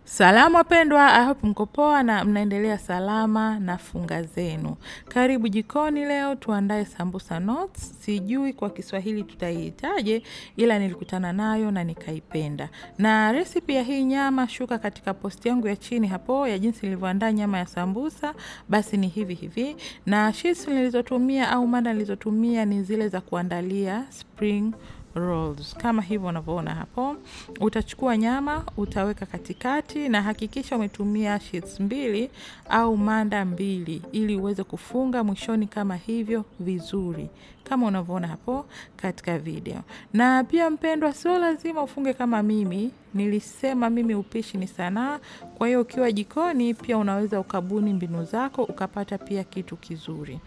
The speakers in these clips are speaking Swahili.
Salamu wapendwa, I hope mko poa na mnaendelea salama na funga zenu. Karibu jikoni. Leo tuandae sambusa knots. Sijui kwa Kiswahili tutaiitaje, ila nilikutana nayo na nikaipenda. Na recipe ya hii nyama shuka katika posti yangu ya chini hapo ya jinsi nilivyoandaa nyama ya sambusa, basi ni hivi hivi. Na sheets nilizotumia au manda nilizotumia ni zile za kuandalia spring rolls kama hivyo unavyoona hapo. Utachukua nyama utaweka katikati, na hakikisha umetumia sheets mbili au manda mbili ili uweze kufunga mwishoni kama hivyo vizuri, kama unavyoona hapo katika video. Na pia mpendwa, sio lazima ufunge kama mimi. Nilisema mimi upishi ni sanaa, kwa hiyo ukiwa jikoni pia unaweza ukabuni mbinu zako ukapata pia kitu kizuri.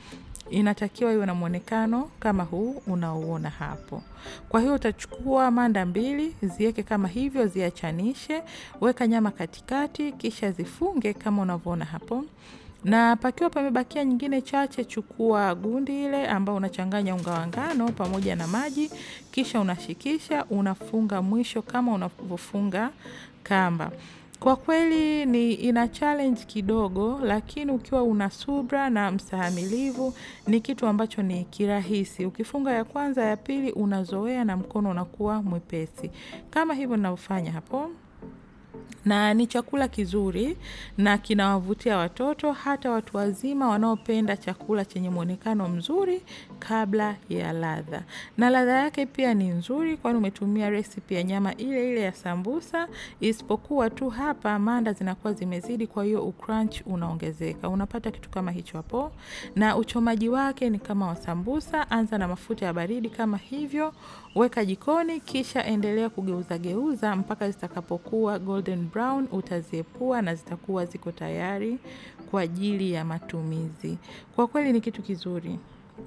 Inatakiwa iwe na mwonekano kama huu unaouona hapo. Kwa hiyo utachukua manda mbili, ziweke kama hivyo, ziachanishe, weka nyama katikati, kisha zifunge kama unavyoona hapo. Na pakiwa pamebakia nyingine chache, chukua gundi ile ambao unachanganya unga wa ngano pamoja na maji, kisha unashikisha, unafunga mwisho kama unavyofunga kamba. Kwa kweli ni ina challenge kidogo, lakini ukiwa una subra na mstahamilivu ni kitu ambacho ni kirahisi. Ukifunga ya kwanza, ya pili unazoea na mkono unakuwa mwepesi, kama hivyo ninavyofanya hapo na ni chakula kizuri na kinawavutia watoto hata watu wazima wanaopenda chakula chenye mwonekano mzuri kabla ya ladha. Na ladha yake pia ni nzuri, kwani umetumia recipe ya nyama ile ile ya sambusa, isipokuwa tu hapa manda zinakuwa zimezidi, kwa hiyo ucrunch unaongezeka. Unapata kitu kama hicho hapo. Na uchomaji wake ni kama wa sambusa. Anza na mafuta ya baridi kama hivyo, weka jikoni, kisha endelea kugeuza geuza mpaka zitakapokuwa golden brown. Utaziepua na zitakuwa ziko tayari kwa ajili ya matumizi. Kwa kweli ni kitu kizuri,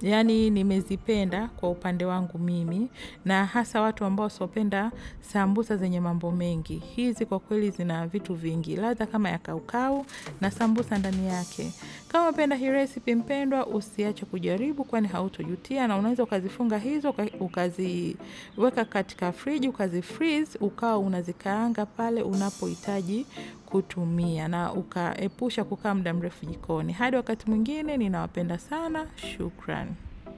yaani nimezipenda kwa upande wangu mimi, na hasa watu ambao wasiopenda sambusa zenye mambo mengi. Hizi kwa kweli zina vitu vingi, ladha kama ya kaukau na sambusa ndani yake. Kama unapenda hii recipe mpendwa, usiache kujaribu, kwani hautojutia. Na unaweza ukazifunga hizo ukaziweka katika friji ukazifreeze, ukawa unazikaanga pale unapohitaji kutumia na ukaepusha kukaa muda mrefu jikoni. Hadi wakati mwingine, ninawapenda sana. Shukran.